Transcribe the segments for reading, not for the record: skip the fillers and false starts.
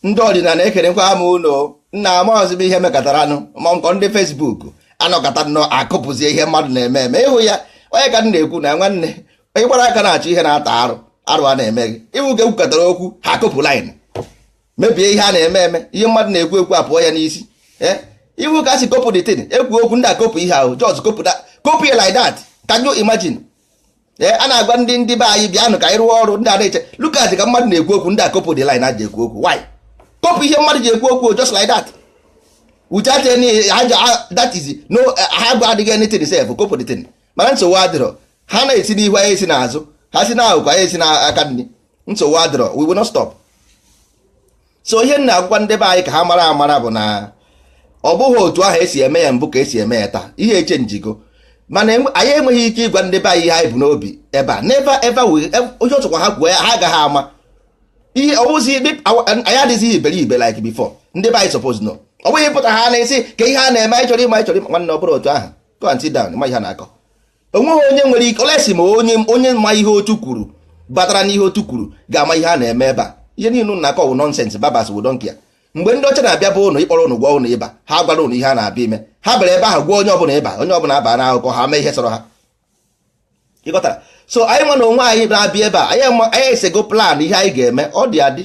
Ndị ọdịnala, ekerekwa m ụlọ nna. Amaghịzi m ihe mekọtara anụ ma nkọ ndị Facebook anọkọta nnọọ akụpụzie ihe mmadụ na-eme eme. Ịhụ ya, onye ka m na-ekwu na nwanne, onye gbara aka na-achọ ihe na-ata arụ arụ a na-eme gị ịhụ ka ekwukọtara okwu, ha akụpụ line, mebie ihe a na-eme eme, ihe mmadụ na-ekwu ekwu apụọ ya n'isi. Ihu ka a si kopụ the thing, ekwu okwu ndị akopụ ihe ahụ, just kopụ kopụ ya like that. Can you imagine? Ee, a na-agwa ndị be anyị, bịanụ ka anyị rụọ ọrụ. Ndị a na-eche, look at ka mmadụ na-ekwu okwu, ndị akopụ the line a ji ekwu okwu. Why kopụ ihe mmadụ ji ekwu okwu just like that without any that is no ha gwa adịghị anything sef? Kopụ the thing. Mana nsogbu adịrọ. Ha na-esi n'ihu, anyị esi n'azụ. Ha si n'akụkụ, anyị esi n'aka nri. Nsogbu adịrọ, we will not stop. So ihe m na-agwa ndị be anyị ka ha mara amara bụ na ọ bụghị otu ahụ esi eme ya mbụ ka esi eme ya taa. Ihe eche njigo, mana anyị enweghị ike ịgwa ndị be anyị ihe anyị bụ n'obi ebe a. Never ever will. Onye ọchọkwa ha kwuo ya, ha agaghị ama ihe. Ọ bụzi anyị adịghịzi iberibe like before. Ndị be anyị suppose know. Ọ bụghị ịpụta ha na-esi ka ihe a na-eme, anyị chọrọ ịma, anyị chọrọ ịma. Nwanne, ọ bụrụ otu ahụ, go and sit down. Ma ihe a na-akọ, onweghị onye nwere ike olesi ma onye ma ihe otu kwuru batara n'ihe otu kwuru ga-ama ihe a na-eme ebe a. Ihe niile unu na-akọ wụ nonsense. Babas wụ don't care. Mgbe ndị ọcha na-abịa bụ ụnụ ịkpọrọ ụnụ gwa ụnụ ịba, ha gwara ụnụ ihe a na-abịa ime. Ha bịara ebe ahụ gwa onye ọbụla ịba, onye ọbụla aba n'akụkọ, ha mee ihe sọrọ ha. Ịghọtara? So anyị nwa na onwe anyị na-abịa ebe a, anyị esego plan ihe anyị ga-eme. Ọ dị adị,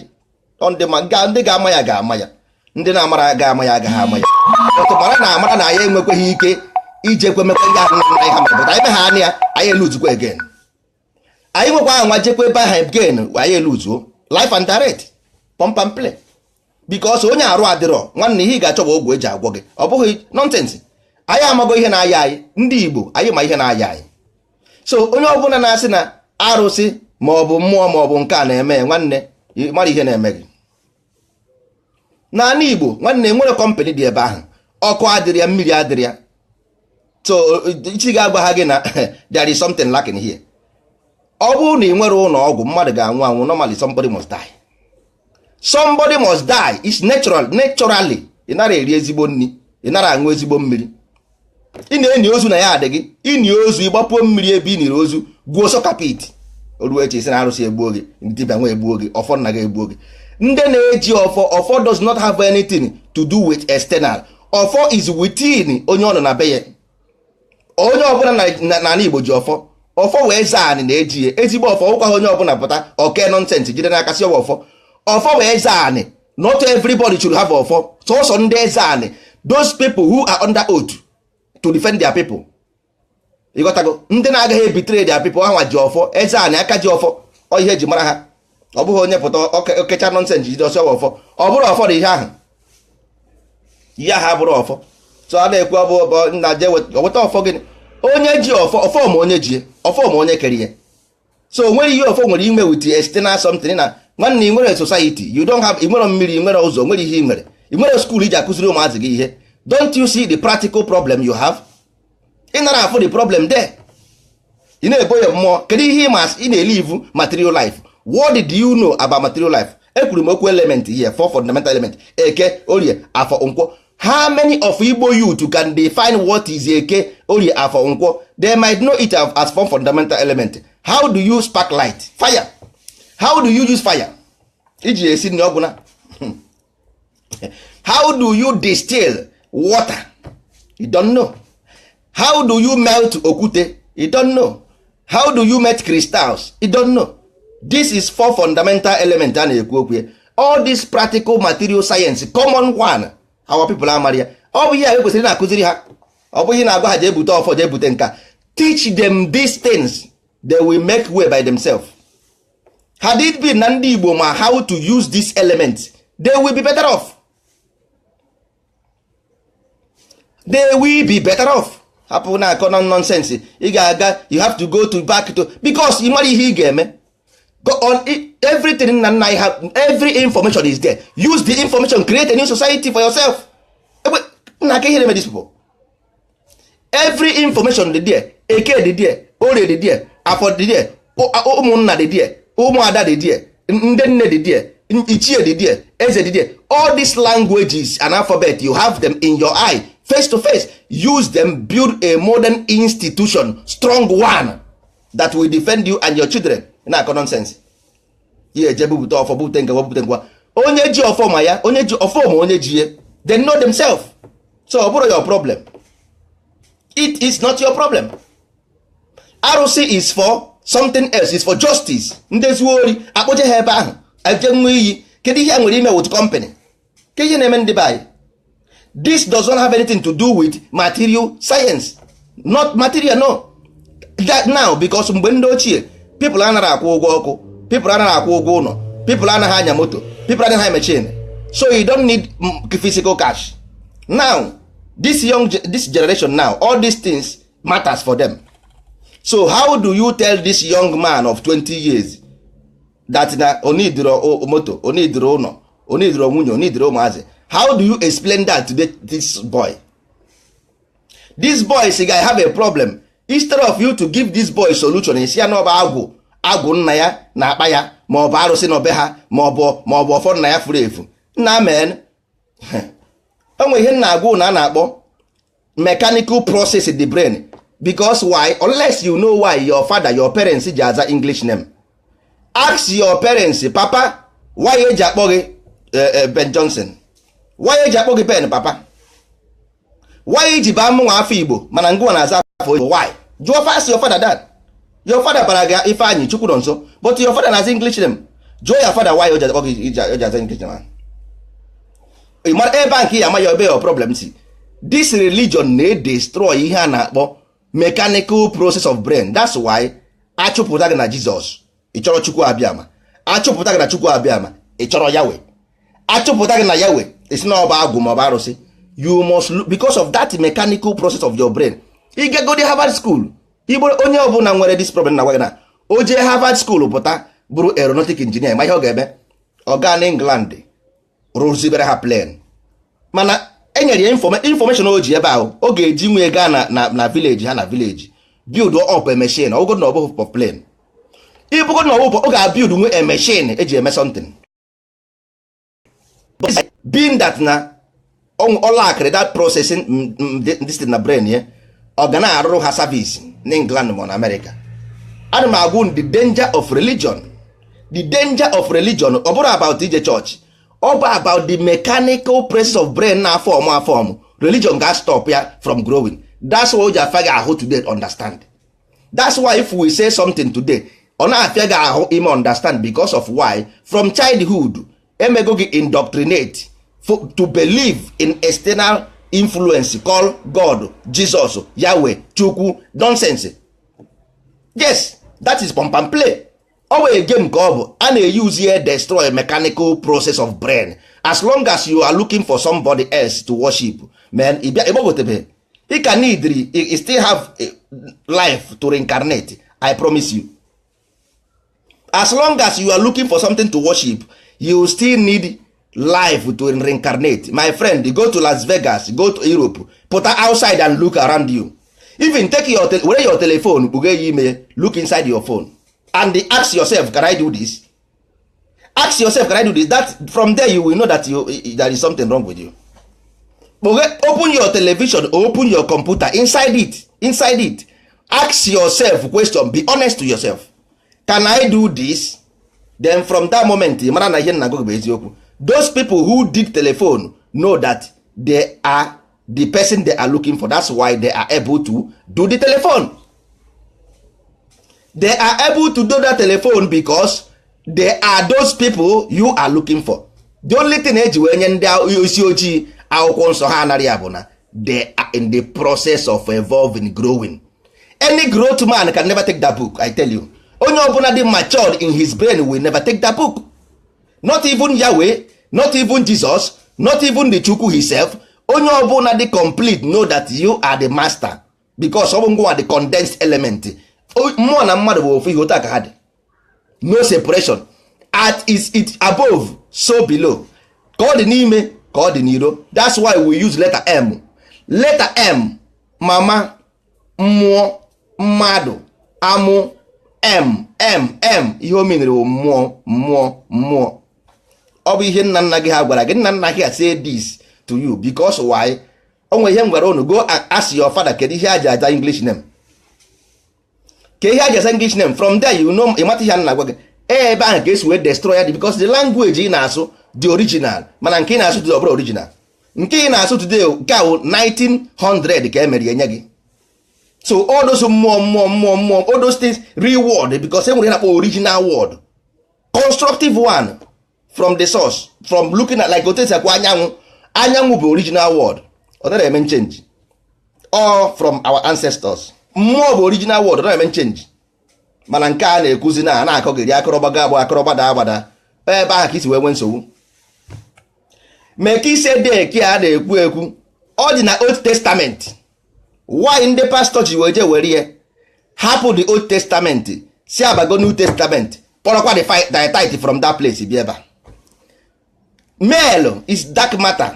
ọ ndị ma ndị ga-ama ya ga-ama ya, ndị na-amara ya ga-ama ya, agaghị ama ya. Ọtụ mara na amara na anyị enwekweghị ike ijekwe mekwe ihe ahụ nna anyị ha mere. But anyị megha anya ya, anyị eluzukwa again. Anyị nwekwa anwa jekwe ebe ahụ again, anyị eluzuo life and direct, pump and play, because onye arụ adịrọ. Nwanne, ihe ị ga-achọ bụ ọgwụ eji agwọ gị, ọ bụghị nonsense. Anyị amago ihe na-aya anyị. Ndị Igbo, anyị ma ihe na-aya anyị. So onye ọbụla na-asị na arụsị ma ọ bụ mmụọ ma ọ bụ nke a na-eme ya, nwanne, ị mara ihe na-eme gị n'ala Igbo. Nwanne, nwere company dị ebe ahụ, ọkụ adịrị ya, mmiri adịrị ya. So chi ga-agwa ha gị na there is something lacking here. Ọ bụrụ na ị nwere ụlọ ọgwụ, mmadụ ga-anwụ anwụ. Normally, somebody must die, somebody must die. It's natural. Naturally, ị nara eri ezigbo nri, ị nara aṅụ ezigbo mmiri, ị na-eni ozu na ya adị gị ịni ozu, ịgbapuo mmiri ebe ị niri ozu, gwuo soak pit. O ruo echi, isi na arụsị egbuo gị, dibịa nwa egbuo gị, ọfọ nna gị egbuo gị. Ndị na-eji ọfọ, ọfọ does not have anything to do with external. Ọfọ is within onye ọ nọ na be ya. Onye ọbụla n'ala Igbo ji ọfọ. Ọfọ wee zaa anị na-eji ya ezigbo ọfọ. Ụkwa onye ọbụla pụta oke nonsense jide n'aka si ọwa ọfọ. Ọfọ wee zaa anị. Not everybody should have ọfọ. Sọsọ ndị eze anị, those people who are under oath to defend their people. Ịghọtago? Ndị na-agaghị ebetray their people, ha nwa ji ọfọ eze anị, aka ji ọfọ. Ọ ihe eji mara ha. Ọ bụghị onye pụta okecha nonsense jide ọsọ ọfọ. Ọ bụrụ ọfọ dị ihe ahụ, ihe ahụ abụrụ ọfọ. So a na-ekwu, ọ bụ nna jee weta ọfọ gịnị? Onye ji ọfọ, ọfọ ma onye ji ọfọ ma onye kere ihe. So o nwere ihe ọfọ nwere ime with external something. Na nwanne, ị nwere society, you don't have, ị nwere mmiri, ị nwere ụzọ, nwere ihe ị nwere, ị nwere school iji akụziri ụmụazị gị ihe. Don't you see the practical problem you have? Ị nara afụ the problem there. Ị na-ebo ya mmụọ. Kedu ihe ị ma ị na-elive material life? What did you know about material life? Ekwuru m okwu element here, four fundamental element: Eke, Orie, Afọ, Nkwọ. How many of Igbo youth can define what is Eke, Orie, Afọ, Nkwọ? They might know it as four fundamental element. How do you spark light fire? How do you use fire iji esi nri ọgwụna? How do you distill water? You don't know. How do you melt okwute? You don't know. How do you melt crystals? You don't know. This is four fundamental element a na-ekwu okwu ya. All this practical material science, common one, our people amara ya. Ọ bụ ihe a ekwesịrị na-akụziri ha. Ọ bụghị na-agwa ha jee bute ọfọ, jee bute nka. Teach them these things, they will make way by themselves. Had it been na ndị Igbo ma how to use this element, they will be better off. They will be better off. Hapụ na akọ nonsense. Ị ga-aga, you have to go to back to, because ị mara ihe ị ga-eme. Go on. Everything nna nna anyị have, every information is there. Use the information, create a new society for yourself. Nna aka ihe na-eme these people, every information dị there. Eke dị there, Orie dị there, Afọ dị there, ụmụnna dị there, ụmụada dị there, ndị nne dị there, ichie dị there, eze dị there. All these languages and alphabet, you have them in your eye, face to face. Use them, build a modern institution, strong one that will defend you and your children. Na-akọ nonsense. Ihe eje bupụta ọfọ, bupụte nke, bupụte nkwa. Onye ji ọfọ ma ya, onye ji ọfọ ma onye ji ya, they know themselves. So ọ bụrụ your problem, it is not your problem. Arụsị is for something else, is for justice. Ndị zuo ori, akpọje ha ebe ahụ, eje nwa iyi. Kedu ihe a nwere ime with company? Ke ihe na-eme ndị be anyị? This does not have anything to do with material science, not material, no. That now, because mgbe ndị ochie, people anaghị akwụ ụgwọ ọkụ, people anaghị akwụ ụgwọ ụlọ, people anaghị anya moto, people anaghị machine, so you don't need physical cash. Now this young, this generation now, all these things matters for them. So how do you tell this young man of 20 years that na onidiro moto, onidiro ụlọ, onidiro nwunye, onidiro ụmụazị? How do you explain that to this boy? This boy si I have a problem. Instead of you to give this boy solution, isi ya na ọ bụ agwụ, agwụ nna ya na-akpa ya, ma ọ bụ arụsị na obe ha, ma ọ bụ ọfọ nna ya furu efu. Nna men, o nwere ihe nna agwụ na a na-akpọ mechanical process in the brain. Because why? Unless you know why your father, your parents ji aza English name. Ask your parents, "Papa, why eji akpọ gị Ben Johnson? Why eji akpọ gị Ben, papa? Why iji baa mụnwa afọ Igbo mana ngụwa na-aza afọ Igbo? Why?" Jụọ first your father that. Your father bara gị Ifeanyị Chukwu nọ nso, but your father na-aza English name. Jụọ ya father why o ji akpọ gị, o ji aza English name. Ị mara ebe a nke ya ama ya, ebe your problem si. This religion na-destroy ihe a na-akpọ mechanical process of brain. That's why achụpụta gị na Jizọs, ị chọrọ Chukwu Abịama. Achụpụta gị na Chukwu Abịama, ị chọrọ Yahweh. Achụpụta gị na Yahweh, esi na ọba agwụ ma ọ bụ arụsị. You must look, because of that mechanical process of your brain. Ị gagodi Harvard School, igbo onye ọbụla nwere this problem na gwa gị na o jee Harvard School pụta bụrụ aeronautic engineer, ma ihe ọ ga-eme, ọ gaa na England rụzibere ha plane. Mana enyere ya information o ji ebe ahụ, ọ ga-eji nwee gaa na village ha, na village build up a machine. Ọgụgụ na ọ bụghị for plane, ịbụgo na ọbụbụ ọ ga-build nwe a machine eji eme something. But being that na ọ lakịrị that processing this thing na brain ya, ọ ga na-arụrụ ha service na England ma na America. Ana m agwụ the danger of religion. The danger of religion, ọ bụrụ about ije church, ọ bụ about the mechanical process of brain na form a form. Religion ga stop ya from growing. That's why o ji afịa gị ahụ today understand. That's why if we say something today, ọ na-afịa gị ahụ ime understand. Because of why? From childhood emego gị indoctrinate to believe in external influence called God, Jesus, Yahweh, Chukwu, nonsense. Yes, that is pump and play. Ọ wee game ka ọ bụ a na-use ya destroy mechanical process of brain. As long as you are looking for somebody else to worship, man, ị bịa ịgbagotebe, ị ka need, you still have life to reincarnate. I promise you, as long as you are looking for something to worship, you still need life to reincarnate. My friend, go to Las Vegas, go to Europe, pụta outside and look around you. Even take your were your telephone kpughe ya ime, look inside your phone and ask yourself, "Can I do this?" Ask yourself, "Can I do this?" That from there you will know that there is something wrong with you. Kpughe, open your television, open your computer, inside it, ask yourself question. Be honest to yourself, "Can I do this?" Then from that moment ị mara na ihe nna gị bụ eziokwu. Those people who did telephone know that they are the person they are looking for. That's why they are able to do the telephone. They are able to do that telephone because they are those people you are looking for. The only thing eji wee nye ndị isi ojii akwụkwọ nsọ ha anaghị ya bụ na they are in the process of evolving, growing. Any growth man can never take that book, I tell you. Onye ọbụla dị matured in his brain will never take that book. Not even Yahweh, not even Jesus, not even the Chukwu himself. Onye ọbụla dị complete know that you are the master, because ọ bụ ngwa the condensed element. Mmụọ na mmadụ bụ ofu ihe, otu a ka ha dị, no separation. At is it above, so below. Ka ọ dị n'ime, ka ọ dị n'iro. That's why we use letter M, letter M, mama, mmụọ, mmadụ, amụ, M M M. Ihe o menere bụ mmụọ, mmụọ, mmụọ. Ọ bụ ihe nna nna gị ha gwara gị. Nna nna gị ha say this to you because why? O nwere ihe m gwara unu. Go and ask your father, kedu ihe aji aza English name? Ka ihe aji aza English name? From there you know, ịmata ihe a na-agwa gị. Ebe ahụ ka esi wee destroy ya dị, because the language ị na-asụ dị original, mana nke ị na-asụ today ọ bụrụ original. Nke ị na-asụ today, nke ahụ 1900 ka e mere enye gị. So all those mmụọ, mmụọ, mmụọ, mmụọ, all those things reword, because e nwere ihe na-akpọ original word, constructive one from the source, from looking at like otu esi akwa anyanwụ. Anyanwụ bụ original word, ọ naghị eme change, all from our ancestors. Mmụọ bụ original word, ọ naghị eme change. Mana nke a na-ekwuzi na na-akọgịrị akọrọgbaga agbụ akọrọgbada agbada, ebe ahụ ka isi wee nwee nsogbu. Mekisedek a na-ekwu ekwu, ọ dị na Old Testament. Why ndị pastọ ji wee jee were ihe hapụ the Old Testament, si abago New Testament, kpọrọkwa the tithe from that place bịa ebe a? Male is dark matter,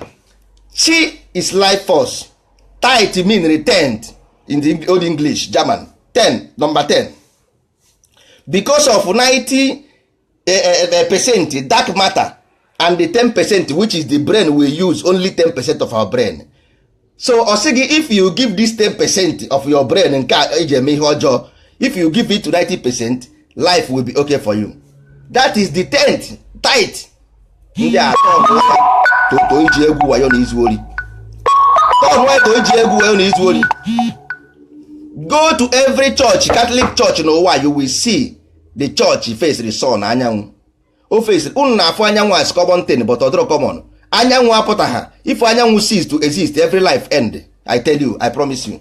chi is life force. Tithe mean return in the old English, German 10, number 10, because of 90 percent dark matter and the 10%, which is the brain. We use only 10% of our brain. So ọ sị gị, if you give this 10% of your brain nke a eji eme ihe ọjọọ, if you give it to 90%, life will be okay for you. That is the tenth tithe. Ndị atọ toto iji egwu wayo na izu ori, tọn to iji egwu wayo na izu ori. Go to every church, Catholic Church n'ụwa, you will see the church face the sun, anyanwụ. O face unu na-afụ anyanwụ as common thing, but ọ dịrọ common. Anyanwụ apụta. If anyanwụ cease to exist, every life end. I tell you, I promise you.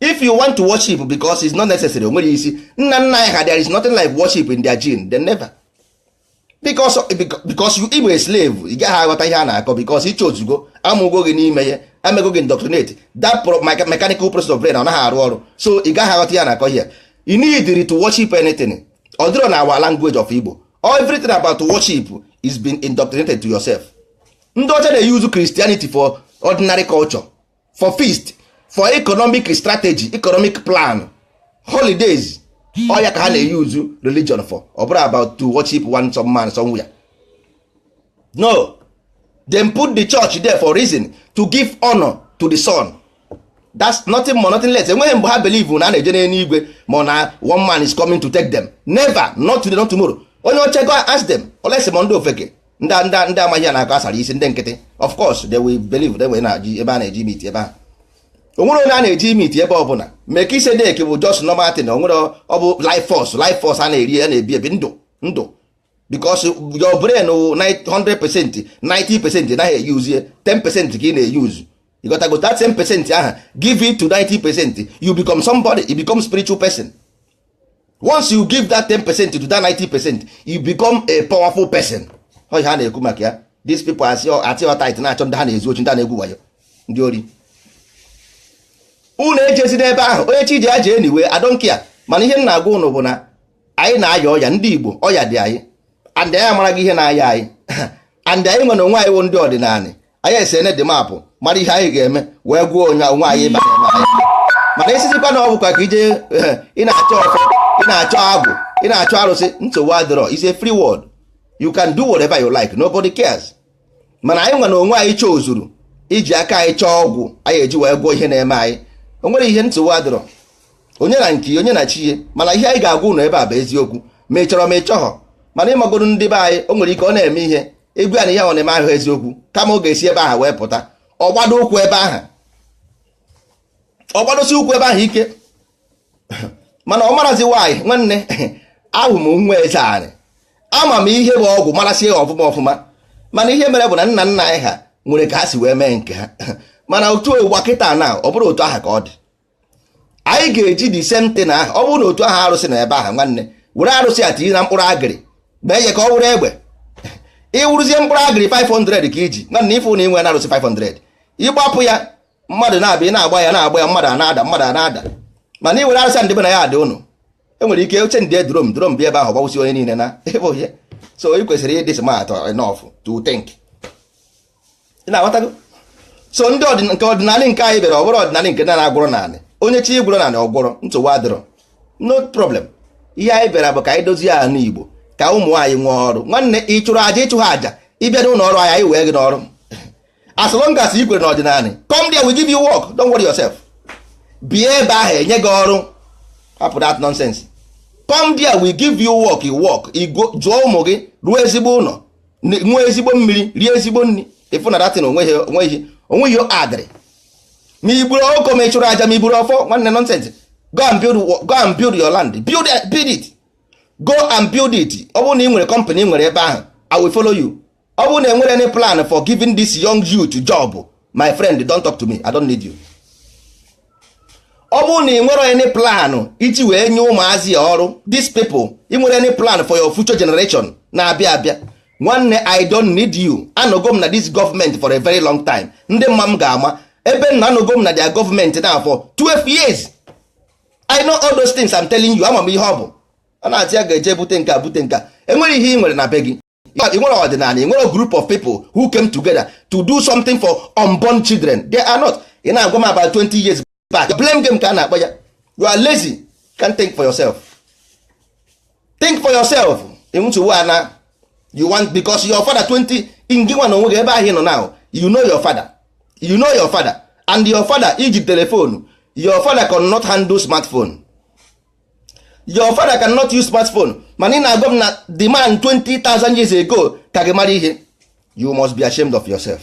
If you want to worship, because it's not necessary, o nwere isi nna nna anyị ha, there is nothing like worship in their gene. They never, because you igbo a slave, ị gaghị aghọta ihe a na-akọ, because iche ozugbo amụgo gị n'ime ya, amego gị indoctrinate that mechanical process of brain, ọ naghị arụ ọrụ. So ị gaghị aghọta ihe a na-akọ here. You need to worship anything, ọ dịrọ na our language of Igbo. Everything about worship is been indoctrinated to yourself. Ndị ọcha na-use Christianity for ordinary culture, for feast, for economic strategy, economic plan, holidays. Ọ ya ka ha na-use religion for. Ọ bụrụ about to worship one some man somewhere, no. Them put the church there for reason to give honor to the sun. That's nothing more, nothing less. Enweghị mgbe ha believe na a na-eje n'eluigwe, ma ọ na one man is coming to take them. Never, not today, not tomorrow. Onye ọcha, go ask them. Olesi ma ndị ofeke, ndị amaghị ya na-akọ asara isi, ndị nkịtị, of course they will believe. They will na-eji ebe a na-eji meet ebe ahụ. O nwere onye a na-eji meet ebe ọbụla. Mekisedek bụ just normal thing. O nwere, ọ bụ life force, life force a na-eri, a na-ebi ebi ndụ ndụ, because your brain 100%, 90% naghị eyuzie, 10% ka ị na-eyuzu. You got to go that 10% ahụ, give it to 90%, you become somebody, you become spiritual person. Once you give that 10% to that 90%, you become a powerful person. Ọ ihe a na-ekwu maka ya. These people asị atị ọtit na-achọ ndị ha na-ezu ochi, ndị a na-egwu wayo, ndị ori. Unu ejezi n'ebe ahụ. Onye chi ji aja anyway, I don't care. Mana ihe m na-agwa unu bụ na anyị na-aya ọya. Ndị Igbo, ọya dị anyị, and anyị amaraghị ihe na-aya anyị, and anyị nwere onwe anyị wụ ndị ọdịnala. Anyị esene dị mapụ mara ihe anyị ga-eme wee gwuo onye onwe anyị ịba na-eme anyị. Mana isizikwa na ọ bụkwa ka ije ị na-achọ ọfọ, ị na-achọ agwụ, ị na-achọ arụsị, nsogbu adịrọ. Is a free world, you can do whatever you like, nobody cares. Mana anyị nwere onwe anyị chozuru iji aka anyị chọọ ọgwụ anyị eji wee gwọọ ihe na-eme anyị. O nwere ihe nsogbu adịrọ, onye na nke onye na chi ya. Mana ihe anyị ga-agwa ụnụ ebe a bụ eziokwu, ma ị chọrọ ma ị chọghọ. Mana ịmagoro ndị be anyị, o nwere ike ọ na-eme ihe egwu ya na ihe ọ na-eme ahụ eziokwu, kama ọ ga-esi ebe ahụ wee pụta, ọ gbado ụkwụ ebe ahụ, ọ gbadosi ụkwụ ebe ahụ ike. Mana ọ marazi nwaanyị nwanne ahụ m nwa eze anyị, ama m ihe bụ ọgwụ, marasị ya ọfụma ọfụma. Mana ihe mere bụ na nna nna anyị ha nwere ka ha si wee mee nke ha. Mana otu ụgba kịta na ọ bụrụ otu ahụ ka ọ dị, anyị ga-eji the same thing ahụ. Ọ bụrụ na otu ahụ arụsị na ebe ahụ, nwanne, were arụsị a tinye na mkpụrụ agịrị, mee ya ka ọ wụrụ egbe. Ịwụrụzie mkpụrụ agịrị 500 ka iji, nwanne, ịfụ na ị nwere arụsị 500, ịgbapụ ya, mmadụ na-abịa, ị na-agba ya, na-agba ya, mmadụ a na-ada, mmadụ a na-ada. Mana ị were arụsị ndị be na ya dị ụnụ, enwere ike oche ndị drum drum bịa ebe ahụ, gbawụsị onye niile na ebe ihe. So ị kwesịrị ịdị smart enough to think. Ị na-aghọtago? So ndị nke ọdịnala nke anyị bịara, ọ bụrụ ọdịnala nke na-agwụrọ naanị onye chi gwụrọ naanị ọgwụrọ, nsogbu adịrọ, no problem. Ihe anyị bịara bụ ka anyị dozie ala Igbo, ka ụmụ nwaanyị nwee ọrụ. Nwanne, ị chụrụ aja, ịchụ ha aja, ịbịa n'ụlọ ọrụ anyị, anyị wee gị n'ọrụ. As long as ị kwere n'ọdịnala, come there, we give you work. Don't worry yourself. Bịa ebe ahụ, enye gị ọrụ. Hapụ that nonsense. Come there, we give you work, you work, you go jụọ ụmụ gị, ruo ezigbo ụlọ, nwee ezigbo mmiri, rie ezigbo nri. Ịfụ na datin onweghị onweghị onweghị adịrị ma igburu ọkụkọ, ma ị chụrụ aja, ma igburu ọfọ. Nwanne, nonsense. Go and build, go and build your land. Build it, build it, go and build it. Ọ bụrụ na ị nwere company ị nwere ebe ahụ, I will follow you. Ọ bụrụ na enwere any plan for giving this young youth job, my friend, don't talk to me, I don't need you. Ọ bụrụ na ị nwere any plan iji wee nye ụmụazị ya ọrụ, these people, ị nwere any plan for your future generation na-abịa abịa, nwanne, I don't need you. Anọgo m na this government for a very long time. Ndị mma m ga-ama ebe m na anọgo m na their government now for 12 years. I know all those things I'm telling you. Ama m ihe ọ bụ. Ọ na-atị ya ga-eje bute nke a, bute nke a. Enwere ihe ị nwere na be gị? Ị nwere ọdịnala? Ị nwere group of people who came together to do something for unborn children? They are not. Ị na-agwa m about 20 years back. Blame game ka a na-akpọ ya. You are lazy, can't think for yourself. Think for yourself. Nsogbu ana you want because your father 20 ngị nwa na onwe gị ebe ahụ ị nọ now. You know your father, you know your father, and your father iji telephone. Your father cannot handle smartphone. Your father cannot use smartphone. Mana ị na-agwa m na the man 20,000 years ago ka gị mara ihe. You must be ashamed of yourself.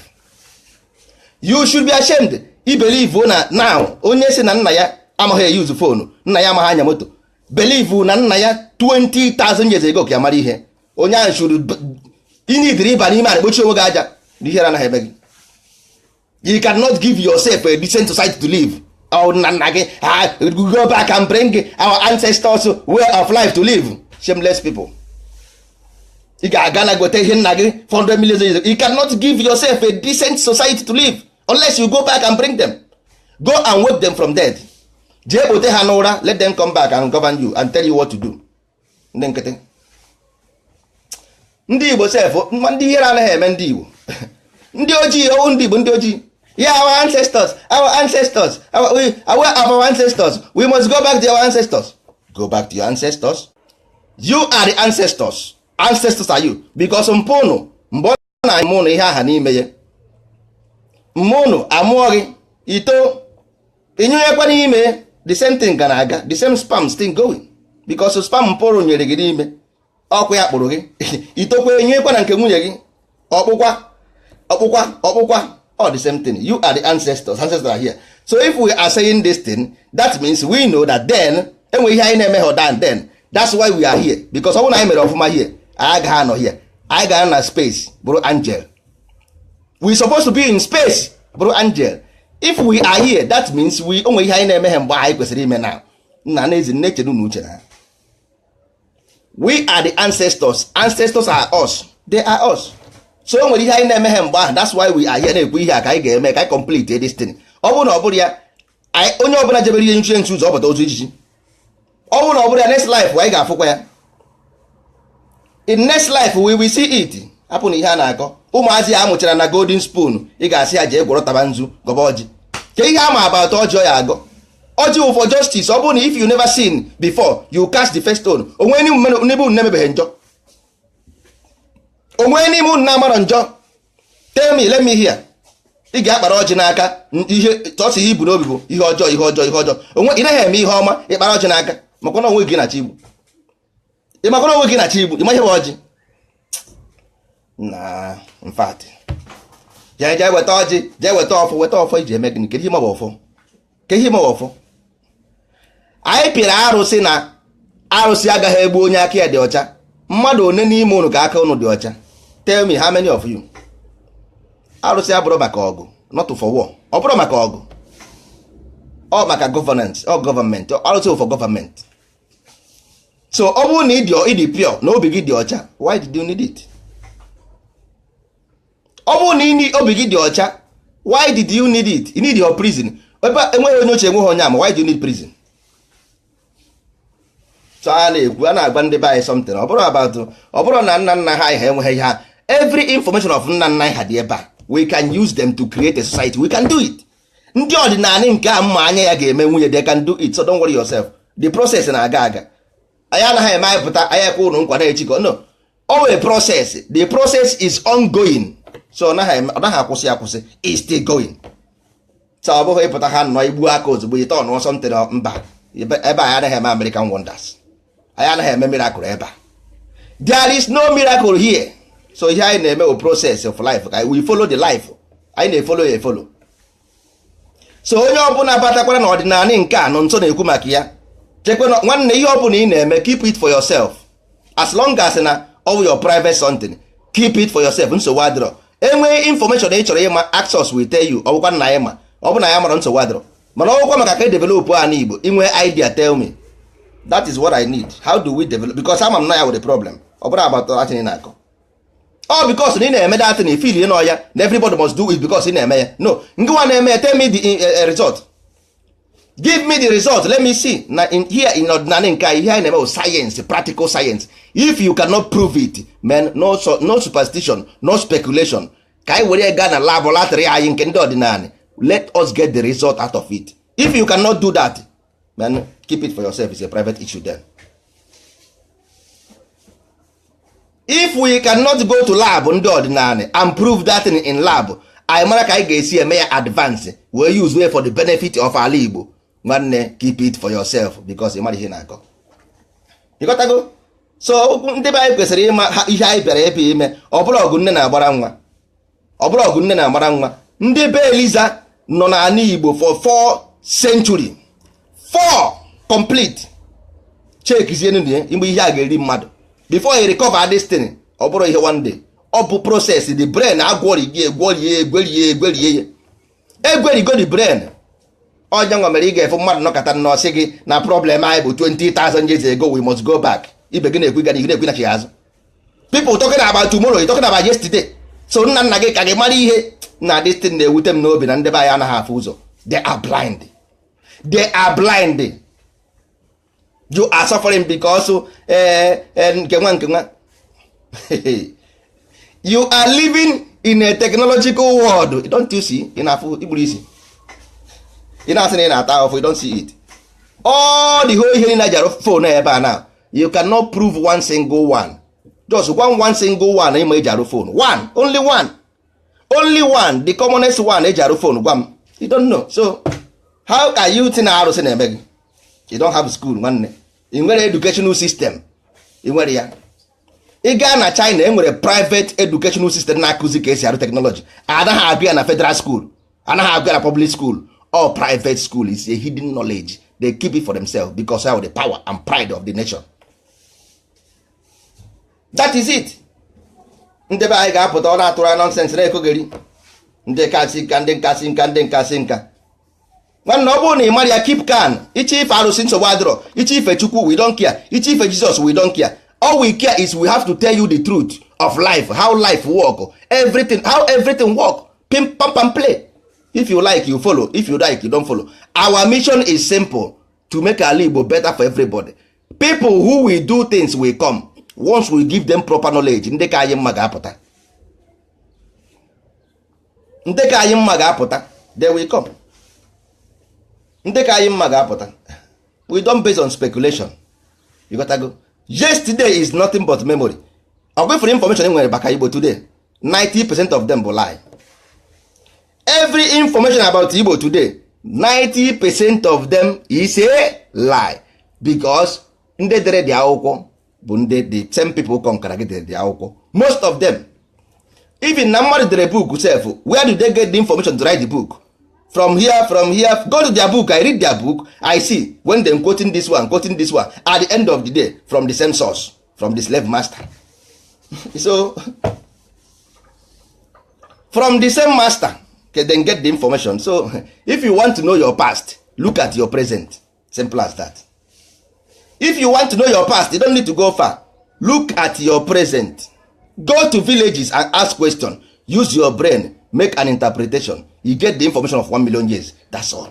You should be ashamed. I believe na now onye si na nna ya amaghị use phone, nna ya amaghị anya moto, believe na nna ya 20,000 years ago ka ya mara ihe, onye ahụ should inidiri ịba n'ime a na-ekpochi onwe gị aja na ihere anaghị eme gị. You cannot give yourself a decent society to live. Oh, nna nna gị, ah, go back and bring our ancestors' way of life to live. Shameless people. Ị ga-aga na gote ihe nna gị 400 million years ago. You cannot give yourself a decent society to live unless you go back and bring them. Go and wake them from dead. Jee kpote ha n'ụra. Let them come back and govern you and tell you what to do. Ndị nkịtị, ndị Igbo sef, ndị ihere anaghị eme. Ndị Igbo, ndị ojii, ọwụ ndị Igbo, ndị ojii. Yeah, our ancestors, our ancestors, our ancestors, we must go back to our ancestors. Go back to your ancestors. You are the ancestors. Ancestors are you, because mpụnụ mgbe ọ na-amụ ụnụ ihe aha n'ime ya, mmụnụ amụọ gị ito ịnyụnyekwa n'ime, the same thing ga na-aga, the same sperm still going, because sperm mpụrụ nyere gị n'ime ọkụ ya kpụrụ gị, itokwa enyekwa na nke nwunye gị, ọkpụkwa ọkpụkwa ọkpụkwa, all the same thing. You are the ancestors. Ancestors are here. So if we are saying this thing, that means we know that then enwe ihe anyị na-eme ha then. That's why we are here, because ọ bụrụ na anyị mere ọfụma here, anyị agaghị anọ here. Anyị ga-anọ na space bụrụ angel. We supposed to be in space bụrụ angel. If we are here, that means we onwe ihe anyị na-eme ha mgbe anyị kwesịrị ime now. Nna na ezi nne chedu na uche na we are the ancestors. Ancestors are us. They are us. So o nwere ihe anyị na-eme ha mgbe ahụ. That's why we are here na-ekwu ihe a ka anyị ga-eme ka anyị complete this thing. Ọ bụrụ na ọ bụrụ ya, onye ọbụla jebere ihe nchuche nchu ụzọ, ọ bụta ozu ijiji. Ọ bụrụ na ọ bụrụ ya, next life anyị ga-afụkwa ya. In next life we will see it. Hapụ na ihe a na-akọ. Ụmụazị a mụchara na golden spoon, ị ga-asị ya jee gwọrọ taba nzu, gọba ọjị ka ihe ama about ọjị. Ọ ya agọ ọjị wụ for justice. Ọ bụrụ na if you never seen before you cast the first stone, onwe n'ime unu na-emebeghị njọ, onwe n'ime unu na-amarọ njọ, tell me, let me hear. Ị ga-akpara ọjị n'aka, ihe tọsọ ihe ibu n'obi bụ ihe ọjọọ, ihe ọjọọ, ihe ọjọọ. Onwe ị naghị eme ihe ọma. Ịkpara ọjị n'aka makwa na onwe gị na-achọ igbu. Ị makwa na onwe gị na-achọ igbu. Ịma ihe bụ ọjị na in fact, jee jee weta ọjị, jee weta ọfọ, weta ọfọ iji eme gịnị? Kedu ihe ma bụ ọfọ? Kedu ihe ma bụ ọfọ? Anyị pịrị arụsị na arụsị agaghị egbu onye aka ya dị ọcha. Mmadụ one n'ime unu ka aka unu dị ọcha? Tell me, how many of you? Arụsị abụrụ maka ọgụ, not for war. Ọ bụrụ maka ọgụ, ọ maka governance, ọ gọọmenti. Arụsị for gọọmenti. So ọ bụrụ na ị dị pure na obi gị dị ọcha, why did you need it? Ọ bụrụ na obi gị dị ọcha, why did you need it? You need your prison ebe enweghị onye ochie, enweghị onye ama. Why do you need prison? So a na-ekwu, a na-agwa ndị be anyị something. Ọ bụrụ about, ọ bụrụ na nna nna ha anyị ha enweghị ha, every information of nna nna anyị ha dị ebe a. We can use them to create a society. We can do it. Ndị ọdịnala nke a mma anya ya ga-eme nwunye, they can do it. So don't worry yourself. The process na-aga aga. Anyị anaghị eme anyị pụta, anyị ekwe ụnụ nkwa na-echikọ no. O nwere process. The process is ongoing, so ọ naghị akwụsị akwụsị. Is still going. So ọ bụghị ịpụta ha nọ igbu aka ozugbo ite ọnụọ something. Mba, ebe anyị anaghị eme American wonders. Anyị anaghị eme miracle ebe a. There is no miracle here. So ihe anyị na-eme bụ process of life, ka we follow the life. Anyị na-efollow ya efollow. So onye ọbụla batakwara na ọdịnala nke a nọ nso na-ekwu maka ya, chekwe nwanne, ihe ọbụla ị na-eme, keep it for yourself. As long as na ọ your private something, keep it for yourself. Nsogbu adịrọ. Enwee information ị chọrọ ịma, access will tell you. Ọ bụkwa nna anyị ma ọ bụ na ya mara, nsogbu adịrọ. Mana ọ bụkwa maka ka e develop ana Igbo, inwe idea, tell me. That is what I need. How do we develop? Because ama m na ya with the problem. Ọ bụrụ about that na-akọ ọ because na ị na-eme that na feel nọ ya na everybody must do it because ị na-eme ya. No, ngị nwa na-eme ya, tell me the result. Give me the result, let me see. Na in here, in ọdịnala nke anyị, ihe anyị na-eme bụ science, practical science. If you cannot prove it, man, no, so, no superstition, no speculation. Ka anyị were gaa na laboratory anyị nke ndị ọdịnala, let us get the result out of it. If you cannot do that, man, keep it for yourself. It's a private issue then. If we cannot go to lab ndị ọdịnala and prove that thing in lab, anyị mara ka anyị ga-esi eme ya advance, wee use way for the benefit of ala Igbo. Nwanne, keep it for yourself, because ị mara ihe na-akọ. Ịghọtago? So ndị be anyị kwesịrị ịma ihe anyị bịara ebe ime. Ọ bụrụ ọgụ nne na-agbara nwa, ọ bụrụ ọgụ nne na-agbara nwa. Ndị be Eliza nọ n'ala Igbo for 4 century, 4 complete. Chekizienu ya mgbe ihe a ga-eri mmadụ before you recover this thing. Ọ bụrụ ihe one day, ọ bụ process. The brain agwọri gị, egwọrie, egwerie, egwerie ya, egwerigo the brain. Ọnya nwa mere ị ga-efu mmadụ nọkọta nnọọ gị na problem anyị bụ 20,000 years ago, we must go back. Ibe gị na-ekwu gana, na-ekwu nachi azụ. People talking about tomorrow, you talking about yesterday. So nna nna gị ka gị mara ihe na this thing na-ewute m n'obi na ndị be anyị anaghị afụ ụzọ. They are blind, they are blind. You are suffering because nke nwa nke nwa. You are living in a technological world. Don't you see? Ị na-afụ igburu isi, ị na-asị na ị na-ata ahụhụ. You don't see it. All the whole ihe niile ji arụ phone ebe a now, you cannot prove one single one. Just one single one ịma eji arụ phone. One, only one, only one, the commonest one eji arụ phone, gwa m. You don't know. So how can you think na arụsị na-eme gị? You don't have school, nwanne. Ị nwere educational system? Ị nwere ya? Ị gaa na China, e nwere private educational system na-akụzi ka esi arụ technology. Anaghị agụ ya na federal school, anaghị agụ ya na public school. All private school is a hidden knowledge. They keep it for themselves because of the power and pride of the nation. That is it. Ndị be anyị ga-apụta, ọ na-atụrụ ya nonsense, na-ekogeri ndị kasị nka, ndị nkasị nka, ndị nkasị nka. Nwanne, ọ bụrụ na ị mara ya, keep calm. Iche ife arụsị, nsogbu adịrọ. Iche ife Chukwu, we don't care. Iche ife Jesus, we don't care. All we care is we have to tell you the truth of life, how life work, everything, how everything work. Pim pam pam play. If you like, you follow. If you like, you don't follow. Our mission is simple: to make ala Igbo better for everybody. People who will do things will come once we give them proper knowledge. Ndị ka anyị mma ga-apụta, ndị ka anyị mma ga-apụta. They will come. Ndị ka anyị mma ga-apụta. We don't base on speculation. You got to go. Yesterday is nothing but memory. Ọ gwefere information nwere maka Igbo today, 90% of them bụ lie. Every information about Igbo today, 90% of them is a lie, because ndị dere dị akwụkwọ bụ ndị the same people kọnkara gị dere dị akwụkwọ, most of them. Even na mmadụ dere book sef, where do they get the information to write the book? From here, from here. Go to their book. I read their book. I see when them quoting this one, quoting this one, at the end of the day, from the same source, from the slave master. So from the same master, okay, then get the information. So if you want to know your past, look at your present. Simple as that. If you want to know your past, you don't need to go far. Look at your present. Go to villages and ask question. Use your brain, make an interpretation. You get the information of 1 million years. That's all.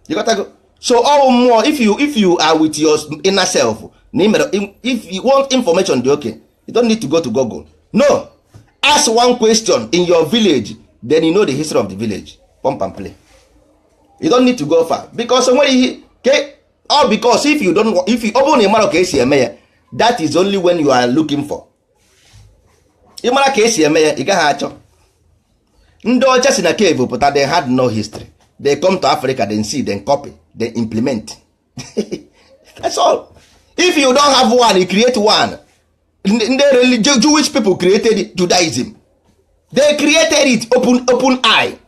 You got to go. So all more, if you are with your inner self na ị mere, if you want information dị okay, you don't need to go to Google. No, ask one question in your village, then you know the history of the village. Pump and play. You don't need to go far, because onwere ihe ke all, because if you don't, if you, ọ bụrụ na ị mara ka esi eme ya, that is only when you are looking for. Ị mara ka esi eme ya, ị gaghị achọ. Ndị ọcha si na cave pụta, they had no history. They come to Africa, then see, then copy, then implement. That's all. If you don't have one, you create one. Ndị Jewish people created Judaism. They created it open, open eye,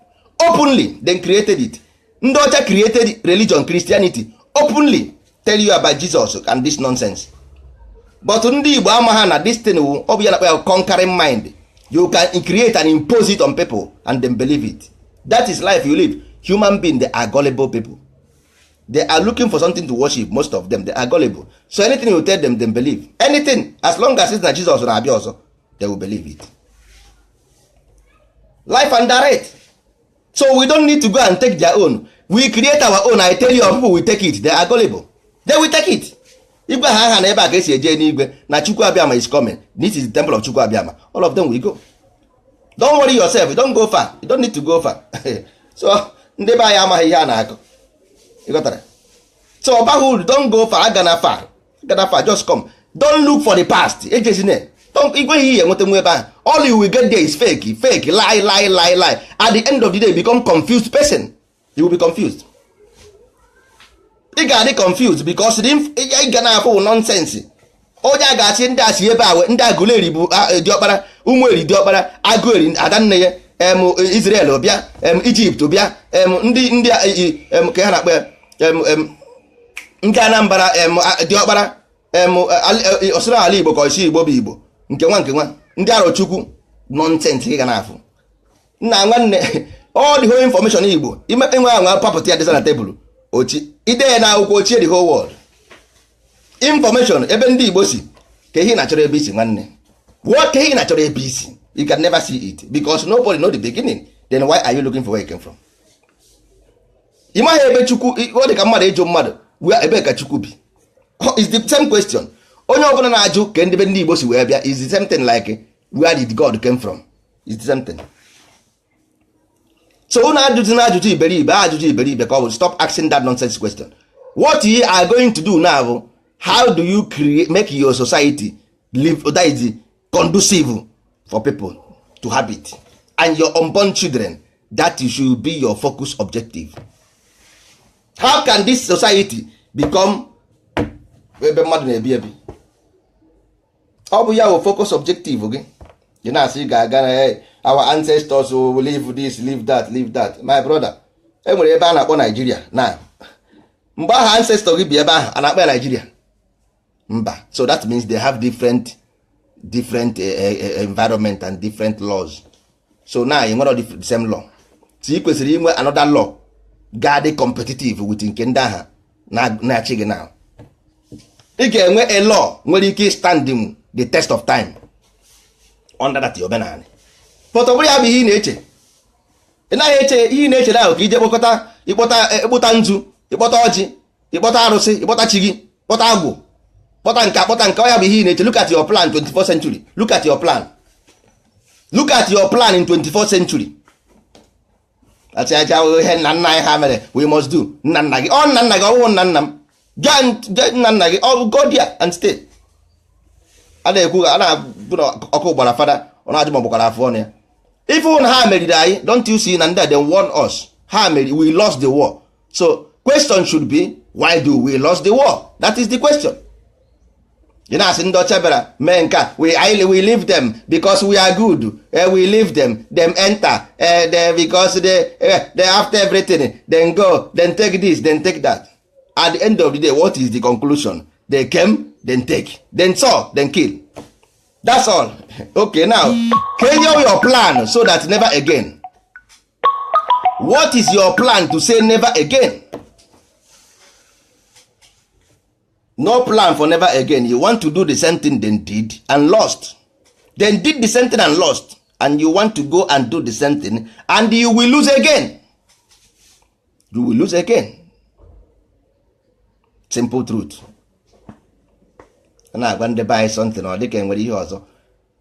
openly. They created it. Ndị ọcha created religion, Christianity, openly tell you about Jesus and this nonsense. But ndị Igbo ama ha na this thing ọ bụ ya na-akpọ ya conquering mind. You can create and impose it on people and them believe it. That is life you live. Human being, they are gullible people. They are looking for something to worship. Most of them, they are gullible. So anything you tell them, them believe anything. As long as it's na Jesus na-abịa ọzọ, they will believe it life and direct. So we don't need to go and take their own. We create our own. I tell you, our people will take it. They are gullible, they will take it. Igwe ha aha na ebe a ka esi eje n'igwe na Chukwu Abịama is coming. This is the temple of Chukwu Abịama. All of them will go. Don't worry yourself. You don't go far. You don't need to go far. So ndị be anyị amaghị ihe a na-akọ. Ịghọtara? So ọ baghị uru. Don't go far. Agana far, agana far. Just come. Don't look for the past. Ejezine igwe ihe enweta nwa ebe ahụ. All you will get there is fake, fake, lie, lie, lie, lie. At the end of the day, become confused person. You will be confused. Ị ga-adị confused because ị ga na-afụ nonsense. Onye a ga-achị ndị achị ebe a, ndị Agụleri bụ diọkpara, Ụmụeri diọkpara, Agụeri adanne ya, em Israel bịa, em Egypt bịa, em ndị em ka ha na-akpọ ya, em ndị Anambra, em diọkpara, em ọsịrị ala Igbo ka ọsị Igbo bụ Igbo nke nwa nke nwa ndị Arọchukwu. Nonsense ị ga na-afụ. Nna nwanne, all the whole information Igbo enwe anwa papụta ya dịsa na tebụl ochi ide ya na akwụkwọ ochie, the whole world information ebe ndị Igbo si ka ihe na-achọrọ ebe isi. Nwanne, what ka ihe na-achọrọ ebe isi? You can never see it because nobody know the beginning. Then why are you looking for where you came from? Ị maghị ebe Chukwu ọ dị ka mmadụ ịjụ mmadụ ebe ka Chukwu bi. Is the same question. Onye ọbụla na-ajụ ka ndị be ndị Igbo si wee bịa is the same thing like where did God came from. Is the same thing. So unu ajụjụ na ajụjụ iberibe, ajụjụ iberibe ka ọ bụ. Stop asking that nonsense question. What you are going to do now bụ how do you create, make your society live that is conducive for people to habit and your unborn children. That should be your focus objective. How can this society become ebe mmadụ na-ebi ebi? Ọ bụ ya bụ focus objective gị. Ị na-asị ị ga-aga na our ancestors will live this, live that, live that. My brother, e nwere ebe a na-akpọ Nigeria na mgbe ahụ ancestor gị bi ebe ahụ a na-akpọ ya Nigeria? Mba. So that means they have different environment and different laws. So now ị nwere the same law, so ị kwesịrị inwe another law ga-adị competitive with nke ndị agha na-achị gị. Now ị ga-enwe a law nwere ike standing the test of time under that omenala. But ọ bụrụ ya bụ ihe ị na-eche, ị naghị eche ihe ị na-eche ahụ ka ije kpọkọta, ịkpọta, ịkpụta nzu, ịkpọta ọjị, ịkpọta arụsị, ịkpọta chi gị, kpọta agwụ, kpọta nke, kpọta nke ọ ya bụ ihe ị na-eche. Look at your plan, 24th century. Look at your plan. Look at your plan in 24th century. Achị aja ihe nna nna anyị ha mere, we must do. Nna nna gị, ọ nna nna gị, ọ bụghị nna nna m. Gaa nna nna gị, ọ go there and stay. A na-ekwu, a na-abụ na ọkụ gbara fada, ọ na-ajụ ma ọ gbakwara afọ ọnụ ya. Ife na ha meriri anyị, don't you see na ndị a, they won us? Ha meri. We lost the war. So question should be, why do we lost the war? That is the question. Ị na-asị ndị ọcha bịara mee nke a, we leave them because we are good. We leave them, them enter, because they after everything, then go, then take this, then take that. At the end of the day, what is the conclusion? They came, then take, then saw, then kill. That's all. Okay, now can your plan so that never again? What is your plan to say never again? No plan for never again. You want to do the same thing they did and lost. Then did the same thing and lost, and you want to go and do the same thing and you will lose again. You will lose again. Simple truth. A na-agwa ndị be anyị something, ọ dịka enwere ihe ọzọ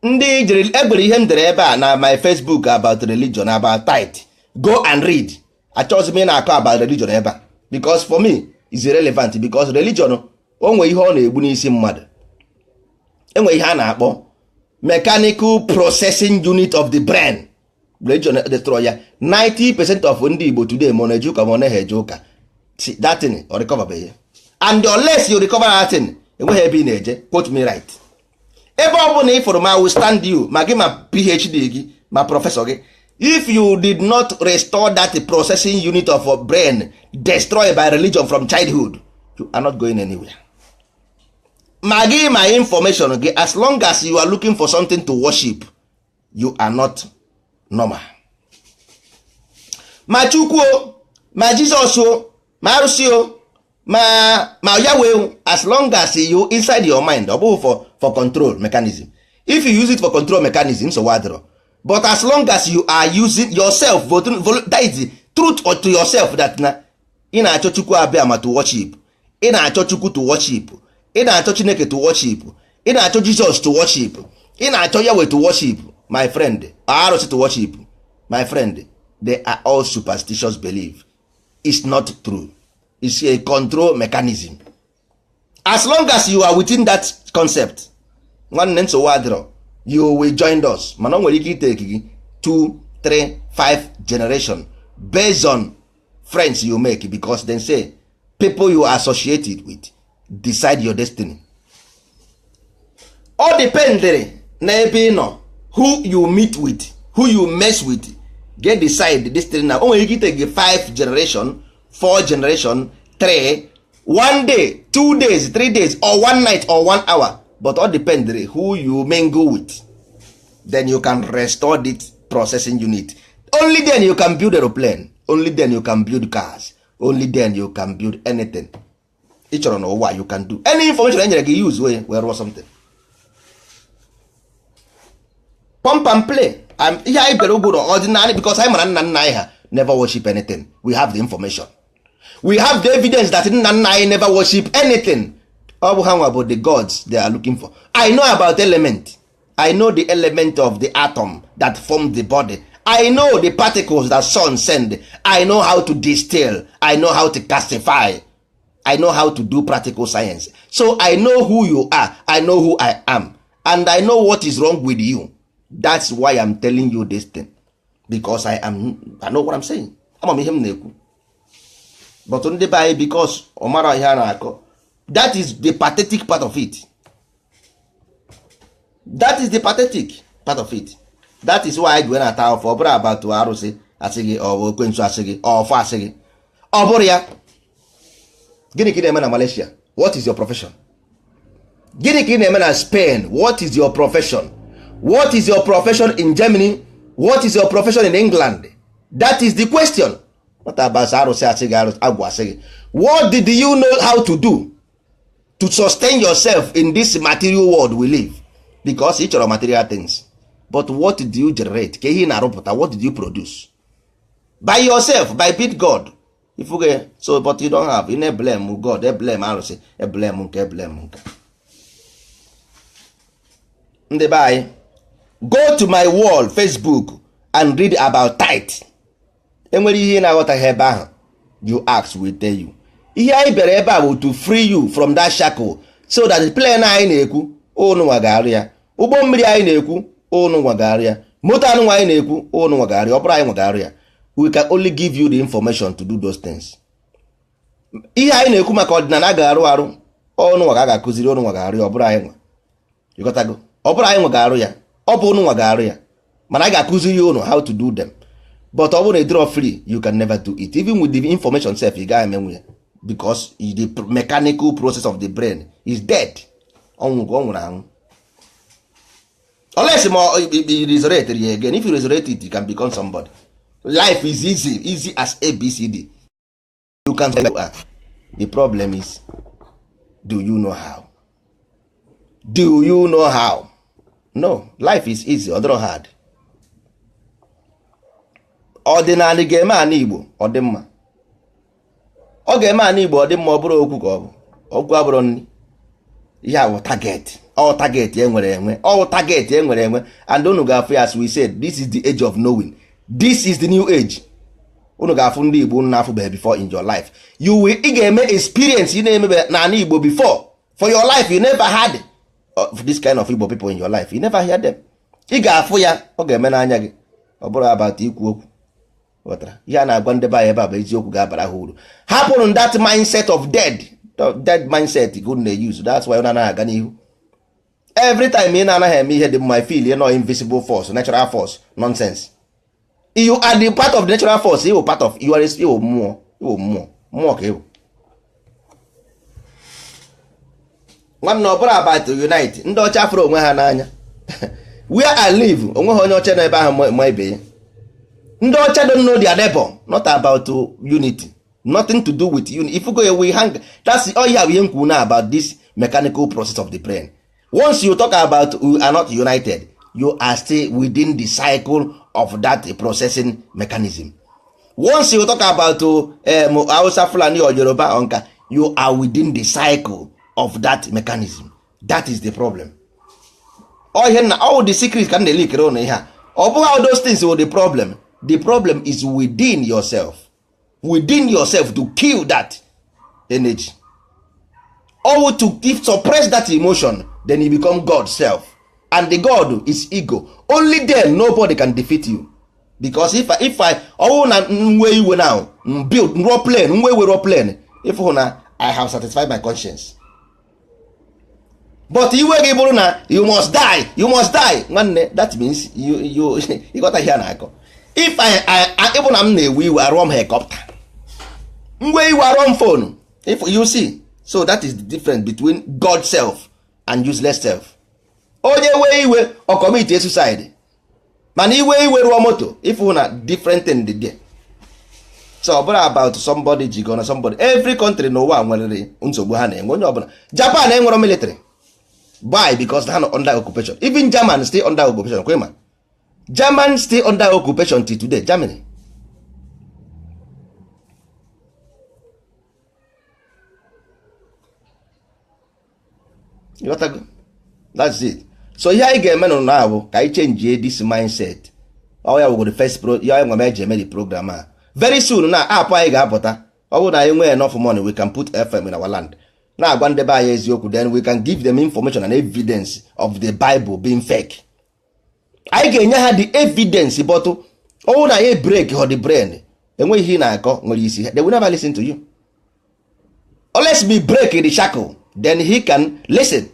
ndị jere egbere ihe m dere ebe a na my Facebook about religion, about tithe. Go and read. Achọghịzi m ị na-akọ about religion ebe a because for me is irrelevant, because religion o nwere ihe ọ na-egbu n'isi mmadụ. Enwe ihe a na-akpọ mechanical processing unit of the brain. Religion destroy ya. 90% of ndị Igbo today, ma ọ na-eje ụka ma ọ naghị eje ụka, that thing ọ recover ya. And unless you recover that thing, enweghị ebe ị na-eje. Quote me right. Ebe ọ bụla ị fụrụ ma will stand you, ma gị, ma PhD gị, ma professor gị, if you did not restore that processing unit of your brain destroyed by religion from childhood, you are not going anywhere. Ma gị, ma information gị, as long as you are looking for something to worship, you are not normal. Ma Chukwu o, ma Jizọs o, ma arụsị o, ma Yahweh, as long as you inside your mind, ọ bụghị for control mechanism. If you use it for control mechanism, so adịrọ. But as long as you are using yourself, that is the truth or to yourself that na ị na-achọ Chukwu abịa ma to worship, ị na-achọ Chukwu to worship, ị na-achọ Chineke to worship, ị na-achọ Jizọs to worship, ị na-achọ Yahweh to worship, my friend, arụsị to worship, my friend, they are all superstitious belief. It's not true. It's a control mechanism. As long as you are within that concept, nwanne, nsogbu adịrọ. You will join us, mana o nwere ike iteki gị 2, 3, 5 generation based on friends you make, because they say people you are associated with decide your destiny. Ọ dependere na ebe ị nọ, who you meet with, who you mess with, get decide destiny. Na o nwere ike iteki gị 5 generation, 4 generation, 3, 1 day, 2 days, 3 days, or one night or one hour, but all dependere who you mingle with. Then you can restore this processing unit. Only then you can build aeroplane, only then you can build cars, only then you can build anything ị chọrọ n'ụwa. You can do any information e nyere gị, use wee rụọ something. Pump and play. Ihe anyị bịara ugwu ọdịnala because anyị mara nna nna anyị ha never worship anything. We have the information, we have the evidence that nna nna anyị never worship anything. Ọ bụ ha nwa bụ the gods they are looking for. I know about element. I know the element of the atom that form the body. I know the particles that sun send. I know how to distill, I know how to classify, I know how to do practical science. So I know who you are, I know who I am, and I know what is wrong with you. That's why I'm telling you this thing, because I know what I'm saying. Ama m ihe m na-ekwu. But ndị be anyị, because ọ mara ihe a na-akọ, that is the pathetic part of it. That is the pathetic part of it. That is why anyị ji na-ata afọ. Ọ bụrụ about arụsị asị gị, ọ bụ ekwensu asị gị, ọfọ asị gị, ọ bụrụ ya. Gịnị ka ị na-eme na Malaysia? What is your profession? Gịnị ka ị na-eme na Spain? What is your profession? What is your profession in Germany? What is your profession in England? That is the question. Not about arụsị asị gị, arụsị agwụ asị gị. What did you know how to do to sustain yourself in this material world we live? Because ị chọrọ material things, but what do you generate? Ka ihe ị na-arụpụta? What did you produce by yourself, by bit God? Ifuge so, but you don't have. Ị na-eblame God, eblame arụsị, eblame nke, eblame nke. Ndị be anyị, go to my wall Facebook and read about tithe. Enwere ihe ị na-aghọtaghị ebe ahụ, you ask, we tell you. Ihe anyị bịara ebe a bụ to free you from that shackle, so that the plane anyị na-ekwu, ụnụ nwa ga-arụ ya. Ụgbọ mmiri anyị na-ekwu, ụnụ nwa ga-arụ ya. Moto anụ nwa anyị na-ekwu, ụnụ nwa ga-arụ ya. Ọ bụrụ anyị nwa ga-arụ ya, we can only give you the information to do those things. Ihe anyị na-ekwu maka ọdịnala a ga-arụ arụ, ụnụ nwa ga ga-akụziri, ụnụ nwa ga-arụ ya. Ọ bụrụ anyị nwa, ịghọtago? Ọ bụrụ anyị nwa ga-arụ ya, ọ bụ ụnụ nwa ga-arụ ya, mana anyị ga-akụziri ụnụ how to do them. But ọ bụrụ na ịdịrọ free, you can never do it. Even with the information sef, ị gaghị emenwu ya, because the mechanical process of the brain is dead. Ọnwụ, ọ nwụrụ anwụ, unless ma you resurrect ya again. If you resurrect it, you can become somebody. Life is easy, easy as ABCD. You can. The problem is, do you know how? Do you know how? No, life is easy. Ọ dịrọ hard. Ọdịnala ga-eme ana Igbo ọ dị mma. Ọ ga-eme ana Igbo ọ dị mma. Ọ bụrụ okwu ka ọ bụ okwu, abụrụ nri. Ihe a bụ target. Ọ target e nwere enwe, ọ target e nwere enwe, and unu ga-afụ ya. As we said, this is the age of knowing. This is the new age. Unu ga-afụ ndị Igbo unu na-afụbeghị before in your life. You will, ị ga-eme experience ị na-emebe n'ala Igbo before for your life. You never had of this kind of Igbo people in your life. You never hear them. Ị ga-afụ ya, ọ ga-eme n'anya gị. Ọ bụrụ about ikwu okwu, ghọtara? Ihe a na-agwa ndị be anyị ebe a bụ eziokwu ga-abara ha uru. Hapụrụ that mindset of dead. Dead mindset ka unu na-use. That's why unu anaghị aga n'ihu. Every time ị na-anaghị eme ihe dị mma, feel no invisible force, natural force, nonsense. You are the part of the natural force. You part of, you are you mmụọ, you mmụọ, mmụọ ka ịbụ. Nwanne, ọ bụrụ about unite, ndị ọcha fụrụ onwe ha n'anya. Where I live, onwe ha onye ọcha nọ ebe ahụ ma ibe ya. Ndị ọcha don't know their neighbor. Not about unity, nothing to do with unity. If you go away, hang, that's all you have. Ihe nkwu na about this mechanical process of the brain, once you talk about we are not united, you are still within the cycle of that processing mechanism. Once you talk about Hausa, Fulani or Yoruba or nka, you are within the cycle of that mechanism. That is the problem. All ihe na all the secret ka m na-elikere ụnụ ihe a, ọ bụghị all those things were the problem. The problem is within yourself, within yourself, to kill that energy or to if suppress that emotion, then you become God self, and the God is ego. Only then nobody can defeat you, because if I ọwụ na nwe iwe now, build rụọ plane, nwe iwe rụọ plane, if hụ na I have satisfied my conscience. But iwe gị bụrụ na you must die, you must die, nwanne, that means you ịghọta ihe a na-akọ. If I ịbụ na m na-ewe iwe, arụọ m helicopter, mwe iwe arụọ m phone. If you see, so that is the difference between God self and useless self. Onye wee iwe, ọ commit suicide, mana iwe iwe rụọ moto, if na different thing dị there. So ọ bụrụ about somebody jigo na somebody, every country n'ụwa nwere nsogbu ha na-enwe. Onye ọbụla, Japan enwere military. Why? Because ha nọ under occupation. Even German stay under occupation. Kwema German stay under occupation till today. Germany. You got to go. That's it. So ihe anyị ga-eme nụ na bụ ka anyị change this mindset. Ọ ya wụgoro first pro ya nwe eji eme the program a. Very soon na app anyị ga-apụta. Ọ bụrụ na anyị nwee enough money, we can put FM in our land, na-agwa ndị be anyị eziokwu. Then we can give them information and evidence of the Bible being fake. Anyị ga-enye ha the evidence, but ọ bụrụ na anyị break the brain, enweghị ihe ị na-akọ nwere isi. They will never listen to you unless we break the shackle, then he can listen.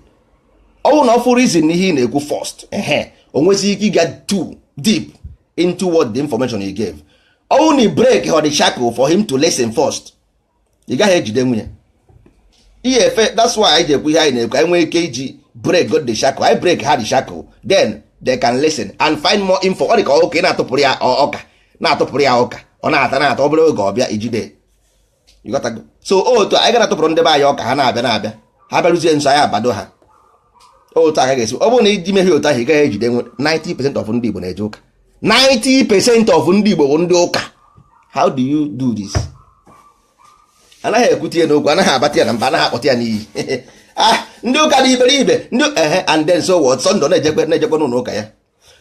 Ọ bụrụ na ọ fụ reason ihe ị na-ekwu first, ehe, o nwezi ike ịga too deep into what the information you gave. Ọ bụrụ na ị break the shackle for him to listen first, ị gaghị ejide nwunye ihe efe. That's why anyị ji ekwu ihe anyị na-ekwu. Anyị nwee ike iji break go the shackle, anyị break ha the shackle, then they can listen and find more info. Ọ dị ka ọka ị na-atụpụrụ ya ọka, na-atụpụrụ ya ọka, ọ na-ata, na-ata, obere oge ọbịa ijide. You got to go. So otu anyị ga na-atụpụrụ ndị be anyị ọka, ha na-abịa, na-abịa, ha bịaruzie nso, anyị abado ha. Otu aka ga-esi ọ bụrụ na iji mehie otu ahụ, ị gaghị ejide. 90% of ndị Igbo na-eje ụka. 90% of ndị Igbo bụ ndị ụka. How do you do this? Anaghị ekwute ya n'okwu, anaghị abata ya na mba, anaghị akpọta ya n'iyi. Ah, ndị ụka dị iberibe, ndị ehe. And then so what? Sunday na-ejekwe, na-ejekwe n'ụlọ ụka ya.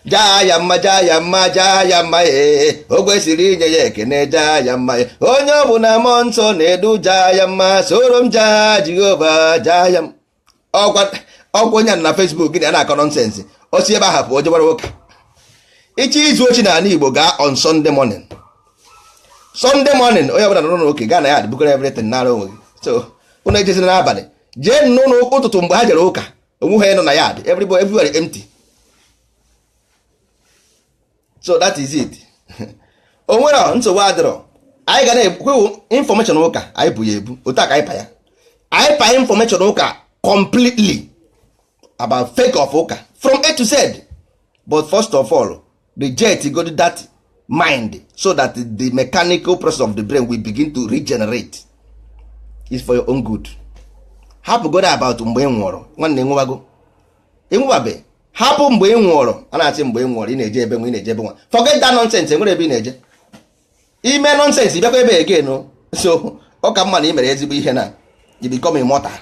Jaa ya mma, jaa ya mma, jaa ya mma. Ee, o kwesịrị inye ya ekene. Jaa ya mma. Onye ọ bụ na mmụọ nsọ na-edu, jaa ya mma. Soro m jaa Jehova, jaa ya mma. Ọkwa ọkwa onye a na Facebook gịnị a na-akọ nonsense. O si ebe ahụ pụọ jewara ụka. Ịchọ izu ochi n'ala Igbo, gaa on Sunday morning. Sunday morning, onye ọbụla nọ n'ụlọ gaa na ya bukọrọ everything nara onwe gị. So unu ejezina n'abalị, jee n'ụlọ ụtụtụ mgbe ha jere ụka, onwe ha nọ na yard, everybody, everywhere empty. So that is it. O nwere nsogbu adịrọ. Anyị ga na-ekwu information ụka anyị bụ ya ebu otu a ka anyị pa ya, anyị pa information ụka completely about fake of ụka from A to Z. But first of all, reject go that mind so that the mechanical process of the brain will begin to regenerate. Is for your own good. Hapụ godo about mgbe ị nwụrụ. Nwanne, nwụwago ịnwụwabe. Hapụ mgbe ị nwụrụ. A na-asị mgbe ị nwụrụ, ị na-eje ebe nwa, ị na-eje ebe nwa. Forget that nonsense. Enwere ebe ị na-eje ime nonsense, bịakwa ebe again o. So ọ ka mma na ị mere ezigbo ihe na you become immortal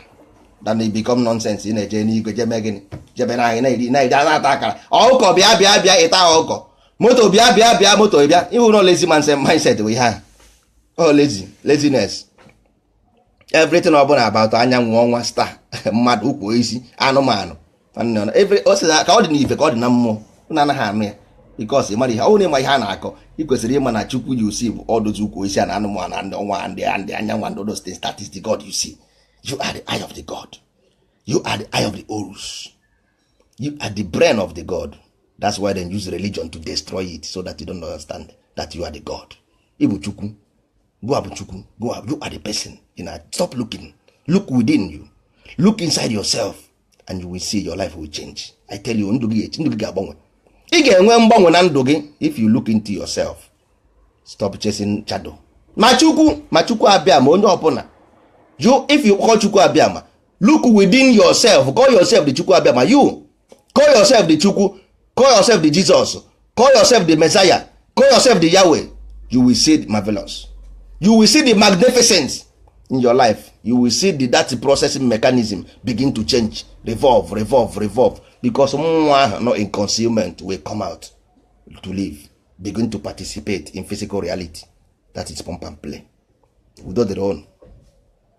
than you become nonsense. Ị na-eje n'igwe jeme gịnị? Jebe na anyị na-eri, na-eri, na-ata akara ọkụkọ. Bịa, bịa, bịa, ịta ọkụkọ. Moto, bịa, bịa, bịa, moto bịa. Ihu na lazy man mindset bụ ihe ahụ. Oh, lazy, laziness, everything ọbụla about anyanwụ, ọnwa, star, mmadụ, ukwu isi, anụmanụ. Every o sị na ka ọ dị n'ife, ka ọ dị na mmụọ, unu anaghị anụ ya because ị mara ihe ọ bụrụ na ịma ihe a na-akọ. Ị kwesịrị ịma na Chukwu you see bụ ọdụzi ukwu isi na anụmanụ na ndị ọnwa, ndị anyanwụ, and those things. That is the God you see. You are the eye of the god. You are the eye of the Horus. You are the brain of the god. That's why they use religion to destroy it, so that you don't understand that you are the god. Ị bụ Chukwu. Go bụ Chukwu. Go up. You are the person. You know, stop looking. Look within you. Look inside yourself and you will see your life will change. I tell you, ndụ gị, ndụ gị ga-agbanwe. Ị ga-enwe mgbanwe na ndụ gị if you look into yourself. Stop chasing shadow. Ma Chukwu, ma Chukwu abịa, ma onye ọbụla you, if you call Chukwu abịa, ma look within yourself. Call yourself the Chukwu abịa, ma you call yourself the Chukwu, call yourself the Jesus, call yourself the Messiah, call yourself the Yahweh. You will see the marvelous, you will see the magnificence in your life. You will see that processing mechanism begin to change, revolve, revolve, revolve, because mmụọ ahụ nọ in concealment will come out to live, begin to participate in physical reality. That is pump and play. Udo dịrị unu.